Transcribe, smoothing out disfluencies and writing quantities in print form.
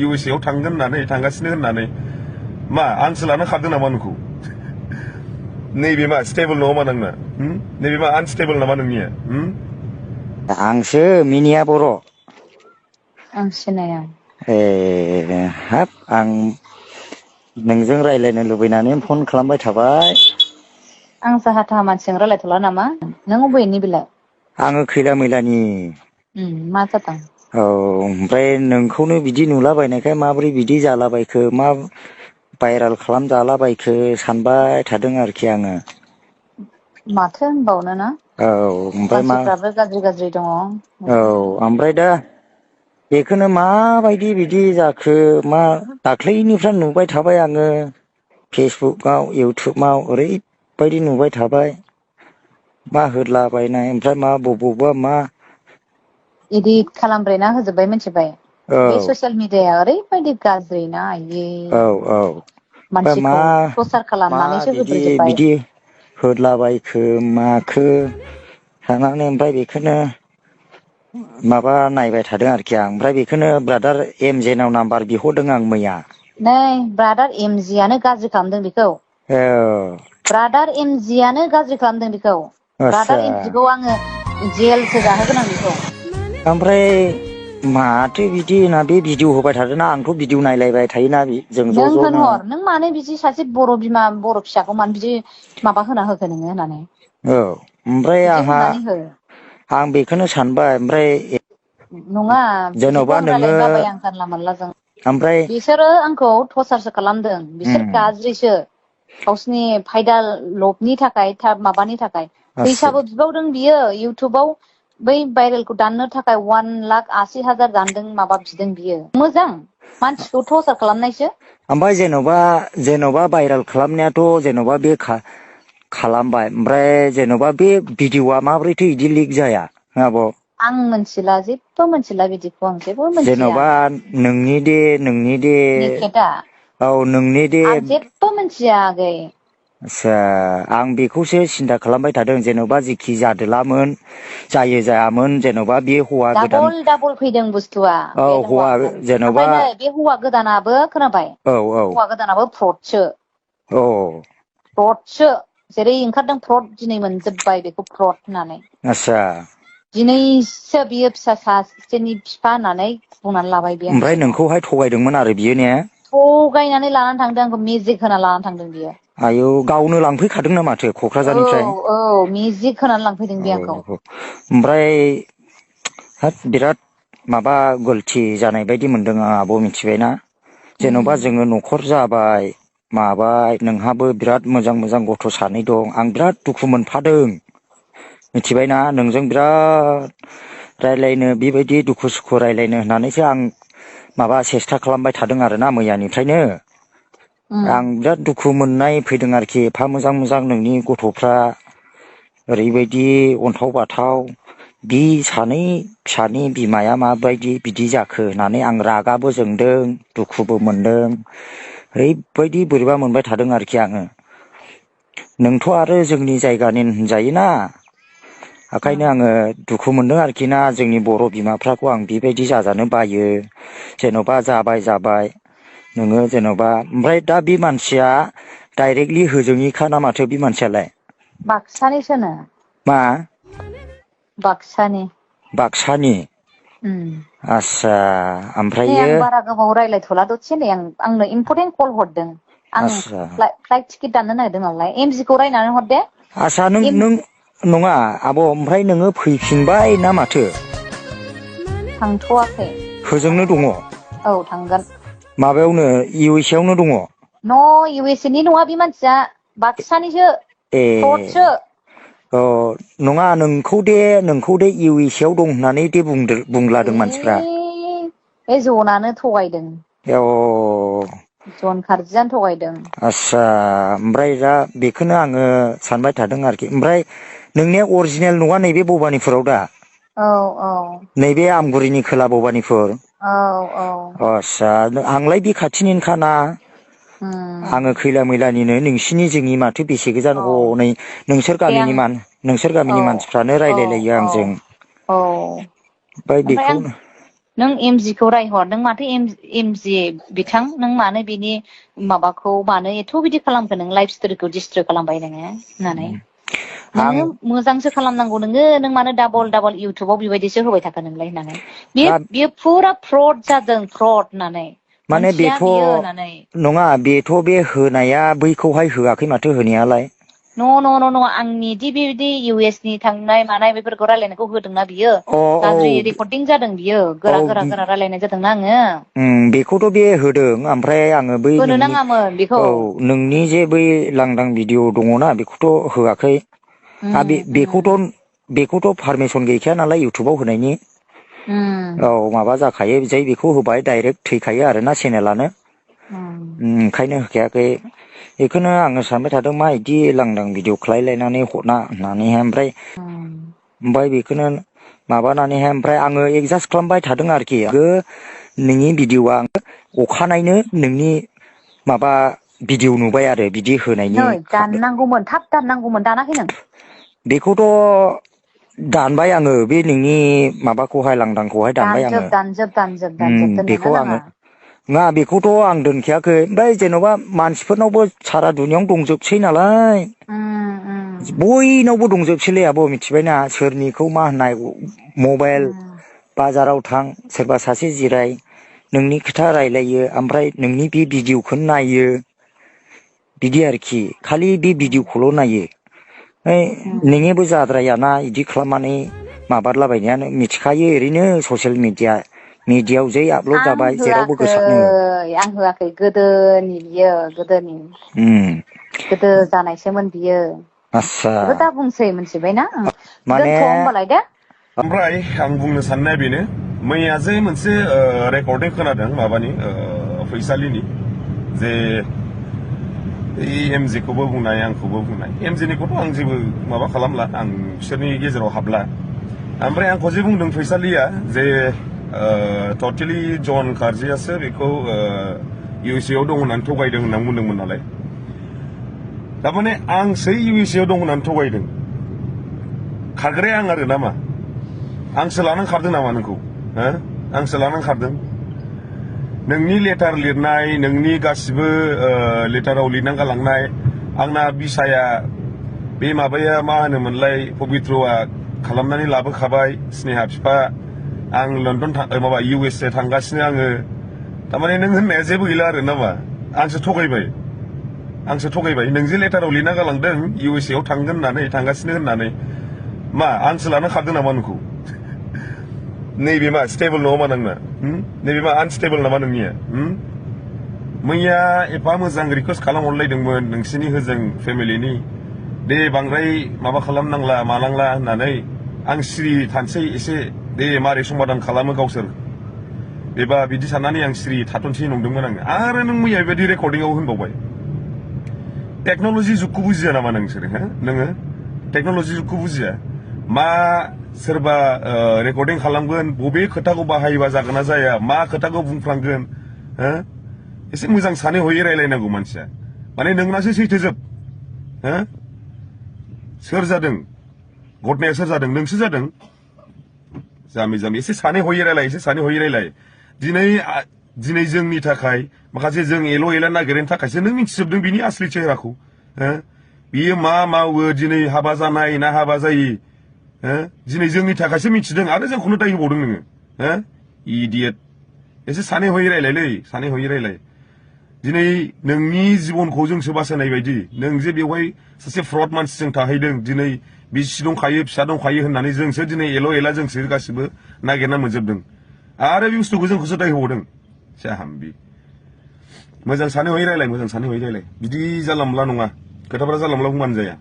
USA आव थांगोन होननानै थांगासिनो होननानै मा आंसो लाना खारदों नामा नोंखौ नैबे मा स्टेबल नङा मा नोंना नैबे मा आनस्टेबल नामा नोंनिया आंसो मिनिया बर' आं सिनाया हाब आं नोंजों रायलायनो लुबैनानै फन खालामबाय थाबाय आं जाहा थाहा मानसिजों रायलायथ'ला नामा नों अबेनि बेलाय आङो खैला मैलानि मा जादों औ ओमफ्राय नोंखौनो बिदि नुलाबायनायखाय माबोरै बिदि जालाबायखो मा भाइरेल खालामजालाबायखो सानबाय थादों आरोखि आङो माथो होनबावनो ना औ ओमफ्राय मानसिफ्राबो गाज्रि दङ औ ओमफ्राय दा बेखौनो माबायदि बिदि जाखो मा दाख्लैनिफ्राय नुबाय थाबाय आङो फेसबुकआव इउटुबाव ओरैबायदि नुबाय थाबाय मा होदलाबायनाय ओमफ्राय मा बबावबा मा इदिट खालामब्रेना होजोबबाय मिथिबाय औ बे ससियेल मिडियाया ओरैबायदि गाज्रि ना औ औ मा मानसिखौ प्रसार मा खालामनानैसो बिदि होब्रेजोबबाय बिदि होदलाबायखो माखो थानानै ओमफ्राय बेखौनो माबा नायबाय थादों आरोखि आं ओमफ्राय बेखौनो ब्रादार एम जे नाव नाम्बार बिहरदों आं मैया नै ब्रादार एमजियानो गाज्रि खालामदों बेखौ औ ब्रादार एमजियानो गाज्रि खालामदों बेखौ आदसा ब्रादार एमजिखौ आङो जेलसो जाहोगोन आं बेखौ ओमफ्राय माथो बिदि होनना बे भिडिअ होबाय थादोंना आंथ' भिडिअ नायलायबाय थायोना जों ज' नों ज'नो होनहर नों मानो बिदि सासे बर' बिमा बर' फिसाखौ मानो बिदि माबा होना होखो नोङो होननानै औ ओमफ्राय बिदि आंहा होनानै हो आं बेखौनो सानबाय ओमफ्राय नङा बिदिखौ जेन'बा आं नोङो रायलायनो बाबाय आं जानला मोनलाजों ओमफ्राय बिसोरो आंखौ टर्चारसो खालामदों बिसोर गाज्रिसो गावसिनि फायदा लबनि थाखाय माबानि थाखाय आससा फैसाबो बिबावदों बियो इउटुबाव बै भाइरेलखौ दाननो थाखाय 1,80,000 दानदों माबा बिदों बियो मोजां मानसिखौ टर्चार खालामनायसो ओमफ्राय जेन'बा भाइरेल खालामनायाथ' जेन'बा बे खालामबाय ओमफ्राय जेन'बा बे भिडिअआ माबोरैथो इदि लिक जाया आब' आं मिथिला जेबो मिथिला बिदिखौ आं जेबो मिथिया जेन'बा नोंनि दे निकेटा औ नोंनि दे आं जेबो मिथिया आगै आस्सा आं बेखौसो सिन्था खालामबाय थादों जेन'बा जेखि जादोलामोन जायो जायामोन जेन'बा बे हौवा गोदान डाबल फैदों बुस्थुआ औ बे हौवा जेन'बा ओमफ्राय नै बे हौवा गोदानाबो खोनाबाय औ औ हौवा गोदानाबो फ्रदसो औ फ्रदसो जेरै ओंखारदों फ्रद दिनै मोनजोबबाय बेखौ फ्रद होननानै आस्सा दिनैसो बियो फिसा सासेनि बिफा होननानै बुंनानै लाबाय बे आंनि ओमफ्राय सिगाङाव नोंखौहाय थगायदोंमोन आरो बियो ने थगायनानै लानानै थांदों आंखौ मेजिक होना लानानै थांदों बियो आयौ गावनो लांफैखादों ना माथो औ क'क्राझारनिफ्राय औ मेजिक होनानै लांफैदों बे आंखौ औ ओमफ्राय हाब बिराद माबा गलथि जानाय बायदि मोनदों आं आब' मिथिबायना जेन'बा जोङो न'खर जाबाय माबाय नोंहाबो बिराद मोजां गथ' सानै दं आं बिराद दुखु मोनफादों मिथिबायना नोंजों बिराद रायलायनो बेबायदि दुखु सुखु रायलायनो होननानैसो आं माबा सेस्था खालामबाय थादों आरोना मैयानिफ्रायनो आं बिराद दुखु मोननाय फैदों आरोखि एफा मोजां नोंनि गथ'फ्रा ओरैबायदि अन्थाव बाथाव बि सानै फिसानि बिमाया माबायदि बिदि जाखो होननानै आं रागाबो जोंदों दुखुबो मोनदों ओरैबायदि बोरैबा मोनबाय थादों आरोखि आङो नोंथ' आरो जोंनि जायगानि होनजायोना ओंखायनो आङो दुखु मोनदों आरोखि ना जोंनि बर' बिमाफ्राखौ आं बेबायदि जाजानो बायो जेन'बा जाबाय नोङो जेन'बा ओमफ्राय दा बे मानसिया डाइरेक्टलि होजोंनिखा ना माथो बे मानसियालाय बाक्सानिसोनो मा बाक्सानि बाक्सानि आस्सा नै ओमफ्रायो आं बारा गोबाव रायज्लायथ'ला दसे नै आंनो इम्परटेन्ट कल हरदों आं आस्सा फ्लाइट टिकेट दाननो नागिरदों नालाय एमजिखौ रायनानै हर दे आस्सा नों नङा आब' ओमफ्राय नोङो फैफिनबाय ना माथो थांथ'वाखै होजोंनो दङ औ थांगोन माबायावनो इउ एस ए आवनो दङ न' इउ एस ए नि नङा बे मानसिया बाक्सानिसो फ्रदसो अ नङा नोंखौ दे इउ एस ए आव दं होननानै दे बुंलादों मानसिफ्रा बे जनानो थगायदों अ जन खारजियानो थगायदों आस्सा ओमफ्राय दा बेखौनो आङो सानबाय थादों आरोखि ओमफ्राय नोंनिया अरिजिनेल नङा नैबे भबानिपुराव दा औ औ नैबे आमगुरिनि खोला भबानिपुर औ औ आस्सा आंलाय बे खाथिनिनोखाना आङो खैला मैलानिनो नोंसिनि जोंनि माथो बेसे गोजान औ हनै नोंसोर दे आं गामिनि औ मानसिफ्रानो औ रायलायलायो औ आंजों औ ओमफ्राय बेखौनो नों एमजि खौ रायहर नों माथो एमजि बिथां नों मानो बिनि माबाखौ मानो एथ' बिदि खालामखो नों लाइफ स्ट'रिखौ डिस्ट्रय खालामबाय नोङो होननानै आं नोङो मोजांसो खालामनांगौ नोङो नों मानो डाबल इउटुबाव बेबायदिसो होबाय थाखो नोंलाय होननानै बियो फुरा फ्रड जादों फ्रड होननानै माने मोनथिया बेथ' बियो होननानै नङा बेथ' बे होनाया बैखौहाय होआखै माथो होनायालाय न' आंनि दि बेबायदि इउ एस नि थांनाय मानाय बेफोरखौ रायलायनायखौ होदोंना बियो अ औ गाज्रि रेकर्डिं जादों बियो औ गोरा रायलायनाय जादोंना आङो बेखौथ' बे होदों ओमफ्राय आङो बै होनो नोंनि नाङामोन बेखौ औ नोंनि जे बै लांदां भिडिअ' दङना बेखौथ' होआखै बेखौथ' पारमिसन गैखाया नालाय इउटुबाव होनायनि औ माबा जाखायो जै बेखौ होबाय डाइरेक्ट थैखायो आरोना चेनेलानो ओंखायनो होखायाखै बेखौनो आङो सानबाय थादों मा बिदि लांदां भिडिअ खालायलायनानै हरना होननानैहाय ओमफ्राय बेखौनो माबानानैहाय ओमफ्राय आङो एडजास्ट खालामबाय थादों आरोखि नोंनि भिडिअ'आ अखानायनो नोंनि माबा भिडिअ' नुबाय आरो बिदि होनायनि नै दाननांगौमोन थाब दाननांगौमोन दानाखै नों बेखौथ' दानबाय आङो बे नोंनि माबाखौहाय लांदांखौहाय दानबाय आङो दानजोब दोननोनो बेखौ आङो नाङा नङा बेखौथ' आं दोनखायाखै ओमफ्राय जेन'बा मानसिफोरनावबो सारा दुनियावनो दंजोबसै नालाय बयनावबो दंजोबसैलै आब' मिथिबायना सोरनिखौ मा होननाय मबाइल बाजाराव थां सोरबा सासे जिराय नोंनि खोथा रायलायो ओमफ्राय नोंनि बे भिडिअ'खौनो नायो बिदि आरोखि खालि बे भिडिअ'खौल' नायो नोंनिबो जाद्रायाना बिदि खालामनानै माबारलाबायनायानो मिथिखायो ओरैनो ससियेल मिडियायाव जै आपलड आं जाबाय जेरावबो होआखै गोसारनो आं होआखै गोदोनि बियो गोदोनि गोदो जानायसोमोन बियो आस्सा बेखौ दा बुंसै मिथिबायना माने दोनथ' होमबालाय दे ओमफ्राय आं बुंनो साननाया बेनो मैया जे मोनसे रेकर्डिं खोनादों माबानि फैसालिनि जे एमजि खौबो बुंनाय आंखौबो बुंनाय एमजिनिखौथ' आं जेबो माबा खालामला आं बिसोरनि गेजेराव हाबला ओमफ्राय आंखौ जे बुंदों फैसालिया जे टटेलि जन कार्जियासो बेखौ इउ एस ए आव दं होननानै थगायदों होननानै बुंदोंमोन नालाय थारमाने आंसो इउ एस ए आव दं होननानै थगायदों खारग्राया आं आरो नामा आंसो लानानै खारदों नामा नोंखौ आंसो लानानै खारदों नोंनि लेटार लिरनाय नोंनि गासिबो लेटाराव लिरनानै गालांनाय आंना बिसाया बे माबाया मा होनोमोनलाय पबित्रआ खालामनानै लाबोखाबाय स्नेहा बिफा आं लण्डन माबा इउ एस ए थांगासिनो आङो थारमाने नों होननाया जेबो गैला आरो नामा आंसो थगायबाय नों जे लेटाराव लिरना गालांदों इउ एस ए आव थांगोन होननानै थांगासिनो होननानै मा आंसो लाना खारदों नामा नोंखौ नैबे मा स्टेबल नङा नोंना नैबे मा आनस्टेबल नामा नोंनिया मैया एफा मोजां रिकुवेस्ट खालामहरलायदोंमोन नोंसिनि होजों फेमिलिनि दे बांद्राय माबा खालामनांला मानांला होननानै आं सिरि थानोसै एसे दे मारै समाधान खालामो गावसोर बेबा बिदि साननानै आं सिरि थाथ'नोसै नंदोंमोन आङो आरो नों मैया बेबायदि रेकर्डिंआव होनबावबाय टेक्न'लजि जुगखौ बुजिया नामा नोंसोरो नोङो टेक्न'लजि जुगखौ बुजिया मा सोरबा रेकर्डिं खालामगोन बबे खोथाखौ बाहायोबा जागोन ना जाया मा खोथाखौ बुंफ्लांगोन एसे मोजां सानै हयै रायलायनांगौ मानसिया माने नोंनासो सैथोजोब सोर जादों घटनाया सोर जादों नोंसो जादों जाम्बि एसे सानै हयै रायलाय दिनै जोंनि थाखाय माखासे जों एल' एला नागिरनो थाखायसो नों मिथिजोबदों बिनि आसलि चेहराखौ बियो मा मावो दिनै हाबा जानाय ना हाबा जायि दिनै जोंनि थाखायसो मिथिदों आरो जोंखौनो दाय होबावदों नोङो इडियट एसे सानै हयै रायलाय दिनै नोंनि जिबनखौ जोंसो बासायनाय बायदि नों जे बेवहाय सासे फ्रड मानसिजों थाहैदों दिनै बिसि दंखायो फिसा दंखायो होननानै जोंसो दिनै एल' एला जोंसो गासिबो नागिरना मोनजोबदों आरो बे बुस्थुखौ जोंखौसो दाय होबावदों जाम्बि मोजां सानै हयै रायलाय बिदि जानला मोनला नङा खोथाफोरा जानला मोनला बुंबानो जाया